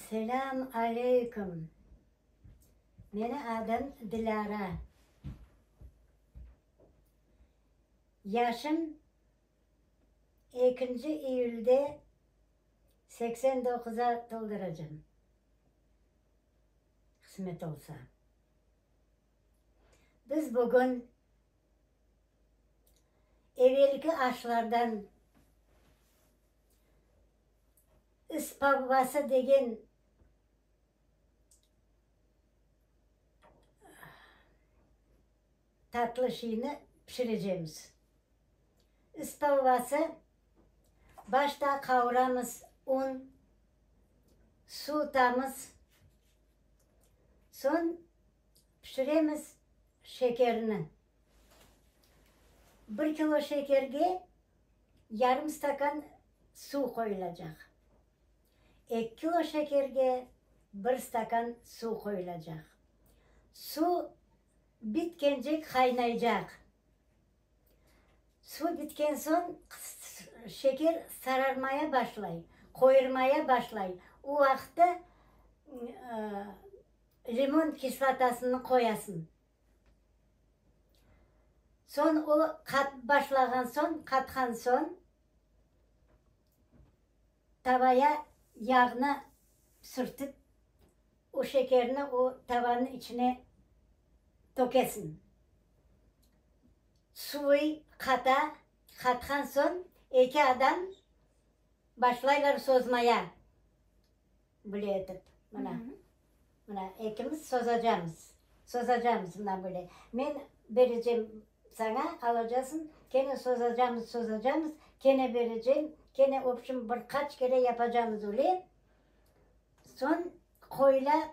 Selâm aleyküm! Meni adım Dilâra. Yaşım ekinci iyülde 89-a tolduracam, qısmet olsa. Biz bugün evelki aşlardan ispavvası degen tatlı şeyni pişirecemiz. İspavvası, başta qavuramız un, suvutamız, soñ pişiremiz şekerni. Bir kilo şekerge yarım stakan suv qoyulacaq. Eki kilo şekerge bir stakan suv qoyulacaq. Suv bitkencek qaynaycaq. Suv bitken soñ şeker sararmaya başlay, qoyurmaya başlay. O vaqıtta limon kislotasını qoyasıñ. Soñ o qatıp başlağan soñ, qatqan soñ, tavaya yağnı sürtip, o şekerni o tavanıñ içine tökesiñ. Suvı qata, qatqan soñ eki adam başlaylar sozmaya. Böyle etip, mına, mına ekimiz sozacamız, sozacamız mına böyle. Men berecem saña, alacasıñ, kene sozacamız, sozacamız, kene berecem, kene, vobşem, bir qaç kere yapacamız öyle. Soñ qoyula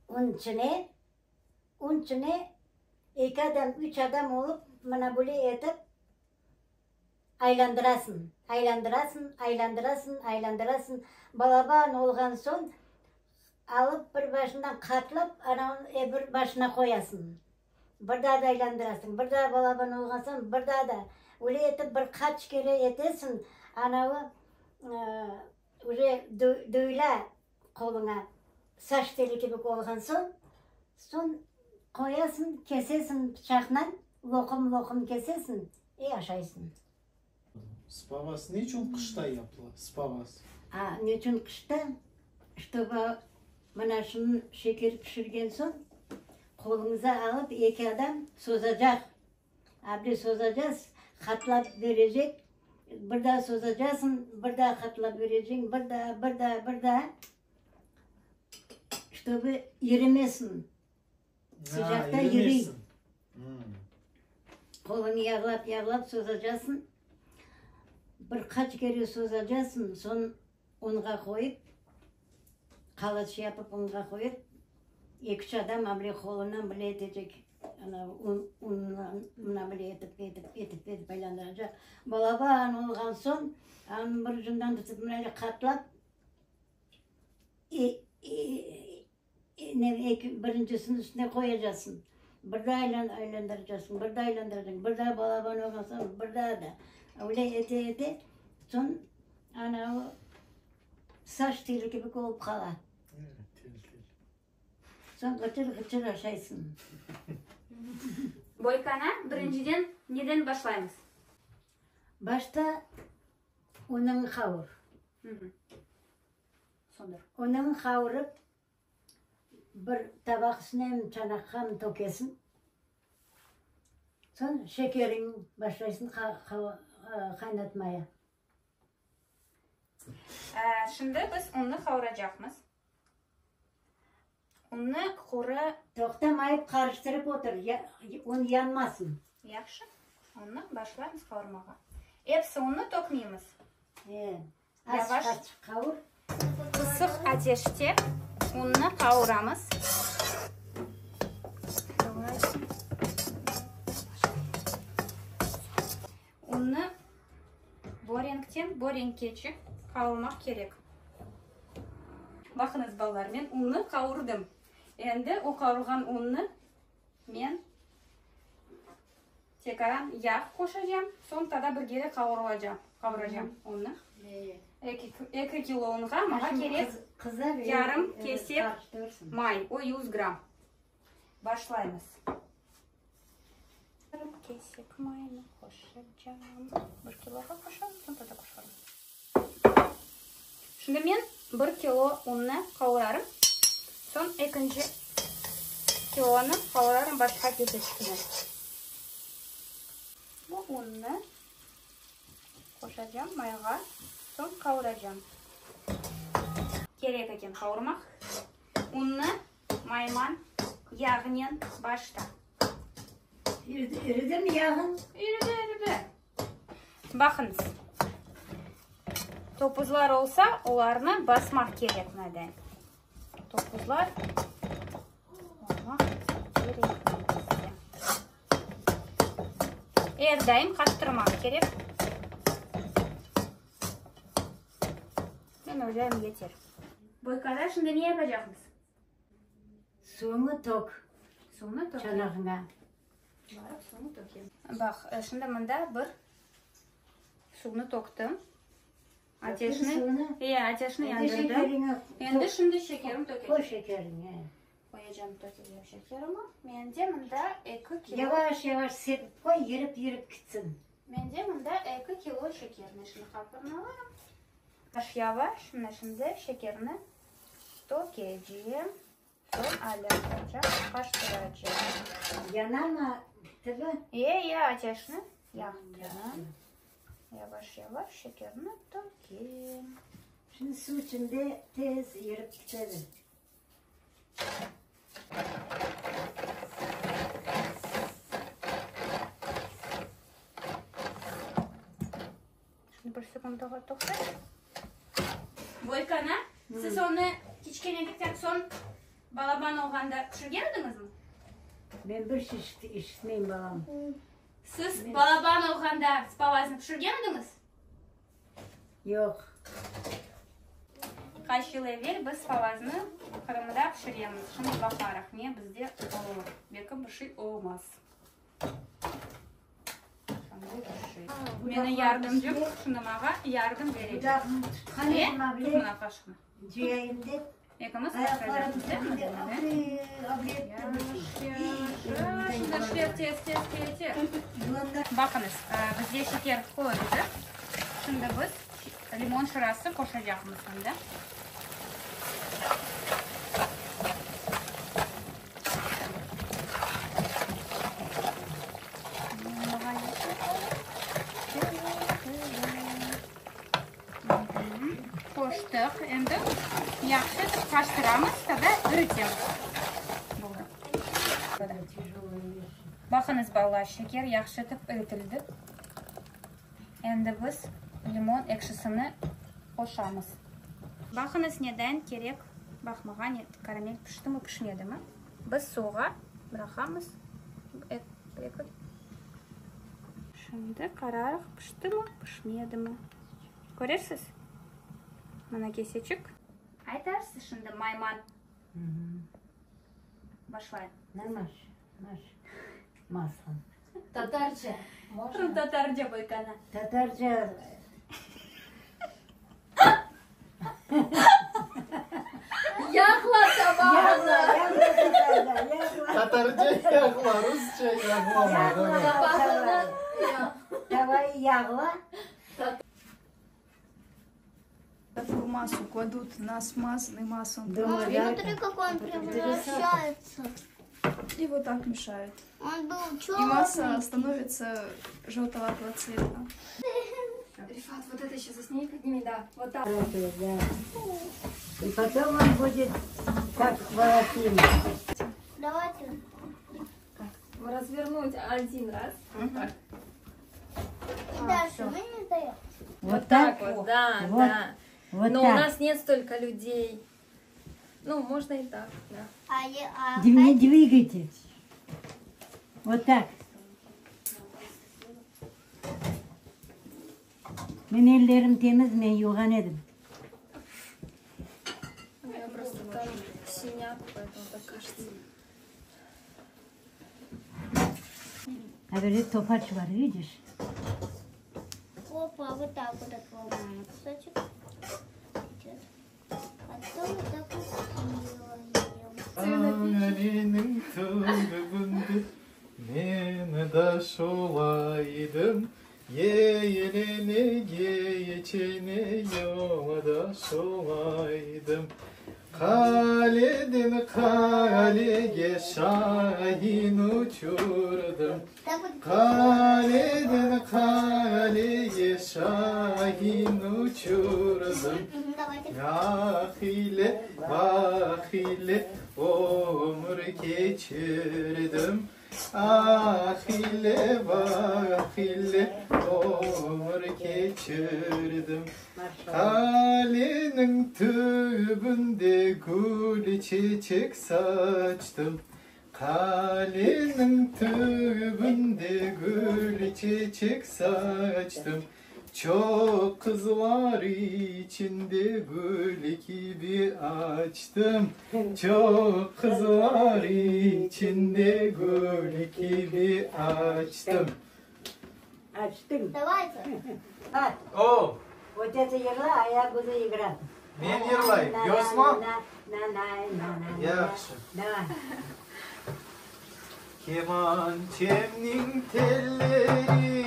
un içine, un içine eki adam, üç adam olıp, mına böyle etip, Aylandırasıñ, aylandırasıñ, aylandırasıñ, aylandırasıñ, balaban olğan soñ, alıp bir başından qatlap, ana onı bir başına qoyasıñ. Bir daa da aylandırasıñ, bir daa balaban olğan soñ, bir daa da. Öyle etip bir qaç kere etesiñ, anavı uje duyula Qoluña saç teli kibi olğan soñ, soñ qoyasıñ, kesesiñ pıçaqnan, loqum-loqum kesesiñ i aşaysıñ. Spavas ne içün qışta yapıla, spavas? A, ne içün qışta? Ştoba mına şunı şeker pişirgen soñ, qoluñıza alıp eki adam sozacaq. Abdi sozacaz, hatlap berecek, bir daa sozacasıñ, bir daa hatlap bereceñ, bir daa, bir daa, bir daa, ştobı irimesin. Sıcaqta iriy. Qoluñı yağlap, yağlap sozacasıñ, bir qaç kere sozacasıñ, soñ unğa qoyıp, qalaç yapıp unğa qoyıp, eki-üç adam abile qolunan bile etecek. Ana, un, unla mına böyle etip, etip, etip, etip aylandıracaq. Balaban olğan soñ, anıñ bir ucundan tutıp mına öyle qatlap, e, e, ne, eki, birincisiniñ üstüne qoyacaqsıñ. Bir daa aylan, aylandıracaqsıñ, bir daa aylandıracaqsıñ, bir daa balaban olğan soñ, bir daa da. Öyle ete, ete, soñ ana o saç teli kibi olıp qala. Tel, tel. Soñ ğıçır-ğıçır aşaysıñ. Boykana, birinciden neden başlaymız? Başta unıñı qavur. Unıñı qavurıp, bir tabaq üstüne, çanaqqa tökesiñ. Soñ şekeriñ başlaysıñ qaynatmaya. Şimdi biz unnı qavuracaqmız. Unnı quru. Toqtamayıp qarıştırıp otur, un yanmasın. Yahşı, unnı başlaymız qavurmağa. Episi unnı tökmeymiz. E, azçıq, azçıq qavur. Qısıq ateşte unnı qavuramız. Unnı bu renkten bu renkkece qavurmaq kerek. Baqıñız, balalar, men unnı qavurdım. Endi o qavurğan unnı men tekaran yağ qoşacam, soñ tada bir kere qavurılacam, qavuracam unnı. Eki kilo unğa maña kerek yarım kesek may, o yüz gramm. Başlaymız. Yarım kesek maynı qoşacağım. Bir kiloğa qoşam, soñ tadı qoşarım. Şimdi men bir kilo unnı qavurarım, soñ ekinci kilonı qavurarım başqa keseçiknen. Bu unnı Qoşacam mayğa, soñ qavuracam. Kerek eken qavurmaq. Unnı mayman yağnen başta. İridimi yağıñ? İridi, iridi. Baqıñız, topuzlar olsa, olarnı basmaq kerek mınaday. Topuzlar olmaq kerek bizge. Er daim qaştırmaq kerek. Men oylayım, yeter. Boykada şimdi ne yapacaqmız? Suvnı tök. Suvnı tökem. Çanağıña. Barıp suvnı tökem. Baq, şimdi mında bir suvnı töktüm. Ateşni, e, ateşni yandırdım. Endi şimdi şekerim tökecem. Qoy şekerini. Qoyacam, tökecem şekerimi. Mende mında eki kilo. Yavaş yavaş sepip qoy, yirip yirip kitsin. Mende mında eki kilo şekerni şimdi qapırnı alarım. Yavaş yavaş mına şimdi şekerni tökecem. Soñ alâ qocaq qaştıracaq. Yanamı tübü? E, e, ateşni yaqtım. Yavaş-yavaş şekerni tökem. Şimdi suv içinde tez erip ketedi. Şimdi bir sekundağa toqtay. Boykana, siz onı kiçkenelikten soñ balaban olğanda pişirgen ediñizmi? Men bir şey işitmeyim, balam. Siz balaban olğanda spavaznı pişirgen ediñiz? Yoq. Qaç yıl evel biz spavaznı Qırımda pişiremiz. Şimdi baqarıq, ne bizde olur. Belki bir şey olmaz. Meni yardımcım şimdi mağa yardım berecek. E, tut mına qaşıqnı. Ekimiz qoşacaqmız, de? Şimdi işler tez tez kete. Baqıñız, bizde şeker qoyuldı. Şimdi biz limon şırası qoşacaqmız şimdi. Qoştıq. Endi yahşı etip qaştıramız, tada iritemiz. Boldı. Baqıñız, balalar, şeker yahşı etip iritildi. Endi biz limon ekşisini qoşamız. Baqıñız, neden kerek baqmağa, karamel piştimi, pişmedimi. Biz suvğa bıraqamız. Şimdi qararıq, piştimi, pişmedimi. Köresiz? Mına keseçik. Aytarsız şimdi mayman. Başlayın. Ne maş? Maş. Maslan. Tatarca можно? Qırımtatarca boykana. Tatarca. Yağla tabağını. Yağla, yağla, yağla. Tatarca yağla, rusça yağlama. Tabağını yağ. Tavayı yağla. Такую массу кладут на смазанный маслом. Думаю, да, Смотри, как он Это превращается. И вот так мешают. Он был И масса черный. становится желтоватого цвета. Рифат, вот это еще засними, подними, да. Вот так. Это, да. И потом он будет как волосина. Давайте. Развернуть один раз. Вот так. И дальше мы не сдаем. Вот так? Вот, да, Вот. да. Вот Но так. у нас нет столько людей. Ну, можно и так, да. А, я, а, Не двигайте. Вот так. Men ellerim temiz, men yuvğan edim. У меня просто там синяк, поэтому так кажется. A böyle topaç var, vidiş? Опа, вот так вот отломаем кусочек. Yoldaş olaydım, Gelene geçene yoldaş olaydım. Qaleden qalege şain uçurdım, Qaleden qalege şain uçurdım. Ah ile, vah ile ömür keçirdim, Ah ile, vah ile ömür keçirdim. Qaleniñ tübünde gül çeçek saçtım, Qaleniñ tübünde gül çeçek saçtım. Çoq qızlar içinde gül kibi açtım, Çoq qızlar içinde gül kibi açtım. Açtım. Davayte. O! Vot eto yırla, a ya budu igrat. Men yırlayım, yosma? Yahşı. Davay. Kemançemniñ telleri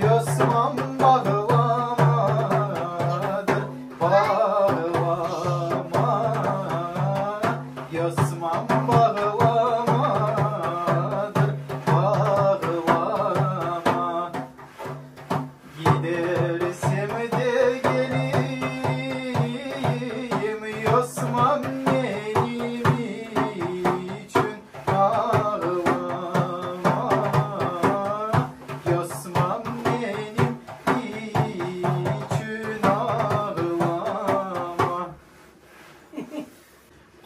yosmam bağlamadır, bağlama, yosmam bağlamadır, bağlama. Gidersem de geleyim, yosmam menim içün ağlama, yosmam menim içün ağlama.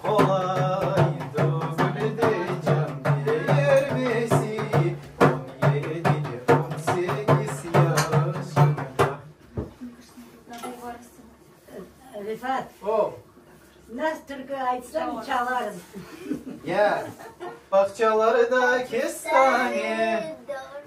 Qolay tügül de can bermesi, on yedi, on sekiz yaşında. Refat, O. nasıl türkü aytsañ, çalarız. Ya, bağçalarda kestane,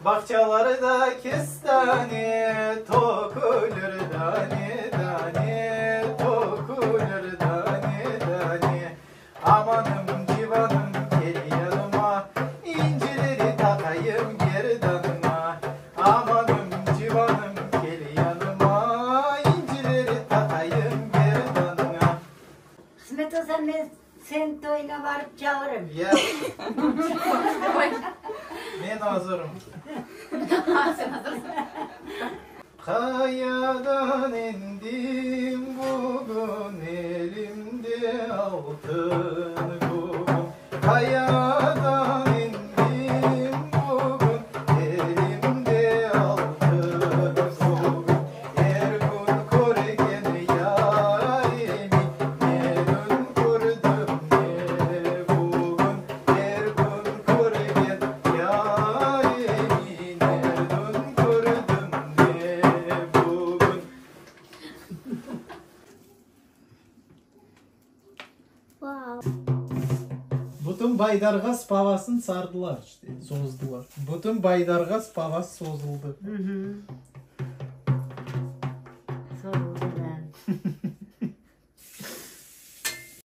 bağçalarda kestane, tökülir dane-dane, tökülir dane-dane. Amanım, civanım, kel yanıma, incileri taqayım gerdanıña. Amanım, civanım, kel yanıma, incileri taqayım gerdanıña. Qısmet olsa, men seniñ toyuña barıp çalırım. Ya. Men azırım. Qayadan endim bugün, elimde altın gügüm. Qayadan endim bugün, elimde altın gügüm. Er kün körgen yaremi ne dün kördim, ne bugün. Er kün körgen yaremi ne dün kördim, ne bugün. Bütün Baydarğa spavasın sardılar, işte, sozdılar. Bütün Baydarğa spavası sozuldı.